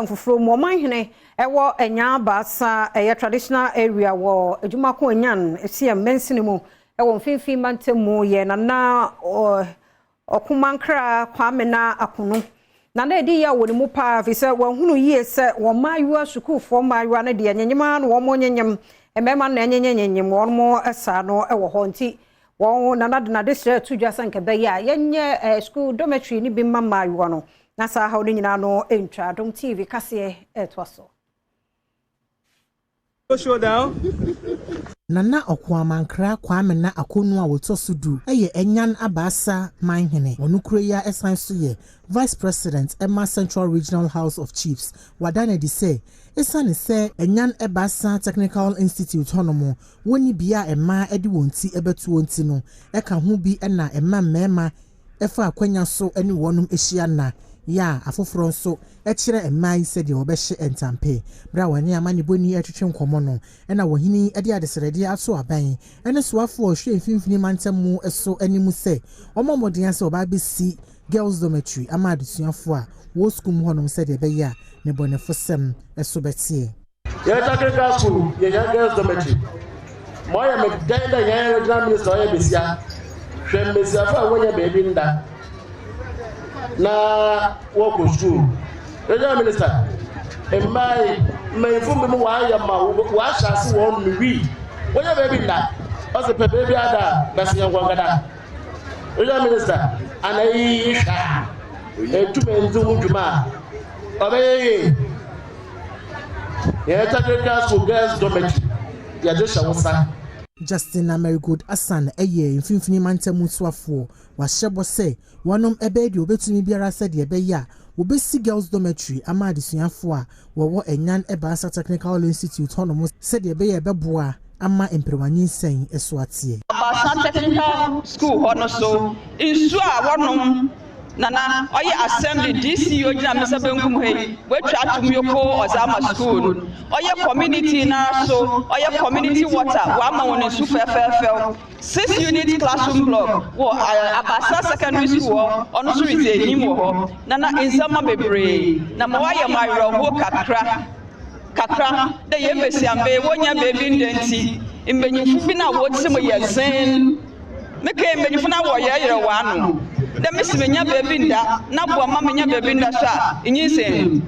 Foforɔ mu, ɔmanhene ɛwɔ Anyaa Baasa, ɛyɛ traditional area wɔ Adwumako Anyan Esiam mansini mu ɛwɔ Mfimfini Mantam mu, yɛ Nana Ɔkomankra Kwame na Akono. Na na ɛdi yɛ wɔ ne mu paa fi sɛ wɔahunu yie sɛ wɔn mmaayewa, sukuufoɔ mmaayewa no deɛ, nyenyem ara na wɔn nyenyem, mmarima na ɛnyenyenyenyem wɔn mo saa no wɔ hɔ. Nti wɔn nana de n'ade srɛ to dwa sɛ nka bɛyɛ a yɛnyɛ school dormitory ne bi mma mmaayewa no na saa haw no nyinaa no ntwa. Adom TV kaseɛ ɛtoa so. Showdown. Nana Ɔkoamankra Kwame na Akonu a wɔtɔ so 10 yɛ Anyan Abaasa manhene. Ɔno kuro yi a ɛsan so yɛ Vice President ɛma Central Regional House of Chiefs. Wada no adi sɛ ɛsiane sɛ Anyan Abaasa Technical Institute hɔnom wɔnni bea a mmaa de wɔn ti bɛto wɔn ti no, ɛka ho bi na ɛma mmarima ɛfa akwanya so ne wɔnom ahyia nna yɛ a afoforɔ nso kyerɛ mmaa yi sɛdeɛ wɔbɛhyɛ ntampe. Berɛ a wɔne amanebɔni retwetwe nkɔmmɔ no, ɛna wɔhene de adesrɛdeɛ ato aban ne soafoɔ a ɔhwɛ Mfimfini Mantam mu so anim sɛ wɔmmɔ mmɔden sɛ wɔba abɛsi girls dormitory ama adesuafoɔ a wɔwɔ sukuu mu hɔnom, sɛdeɛ ɛbɛyɛ a ne bɔnefosɛm so bɛteɛ. Yɛn technical school, yɛhia girls dormitory. Ma ɔyɛ me dɛn dɛ yɛn regional minister ɔyɛ besia. Hwɛ, mbesiafo a wɔnyɛ beebi nda na wɔkɔ school. Regional minister, mmaa yi, mmanyinfo bi mu wɔayɛ ma wɔahyɛ ase wɔn no wi wɔnyɛ beebi nda, ɔsɛ pɛ beebi ada a bɛsɛ yɛn nkɔnkada. Regional minister, ana yi hwɛ a etumi ndzi ho dwuma a ɔbɛyɛ yie. Yɛn technical school girls dormitory, yɛde hyɛ wo sa. Justin Amerigold Asan yɛ Mfimfini Mantam soafoɔ. Wahyɛ bɔ sɛ wɔnom ɛbɛyɛ deɛ wɔbɛtumi biara sɛdeɛ ɛbɛyɛ a wɔbɛsi girls dormitory ama adesuafoɔ a wɔwɔ Anyan Ebaasa Technical Institute hɔnom, sɛdeɛ ɛbɛyɛ ɛbɛboa ama mperewanyinsɛn so ateɛ. Abaasa Technical School hɔ no so, nsuo a wɔnom, Nana, ɔyɛ assembly DC ogyina me nsa benkum ha yi, watwa atom yoko ɔdze ama school no. Ɔyɛ community naa so, ɔyɛ community water, wama wɔn nsu fɛfɛɛfɛw. Six unit classroom block wɔ Abaasa Secondary School hɔ, ɔno nso redzi enyim wɔ hɔ. Nana, ndzɛmba bebree na ma wayɛ mo awerɛhoɔ kakra kakra dɛ yɛn mbesiamba yi wonya beebi nda, nti mbanyinfo bi na wɔte mu yɛ dzen. Meka mbanyinfo na wɔyɛyerɛ wɔ ano dɛ mesi menya beebi nda na boa ma menya beebi nda so a nyinsɛn.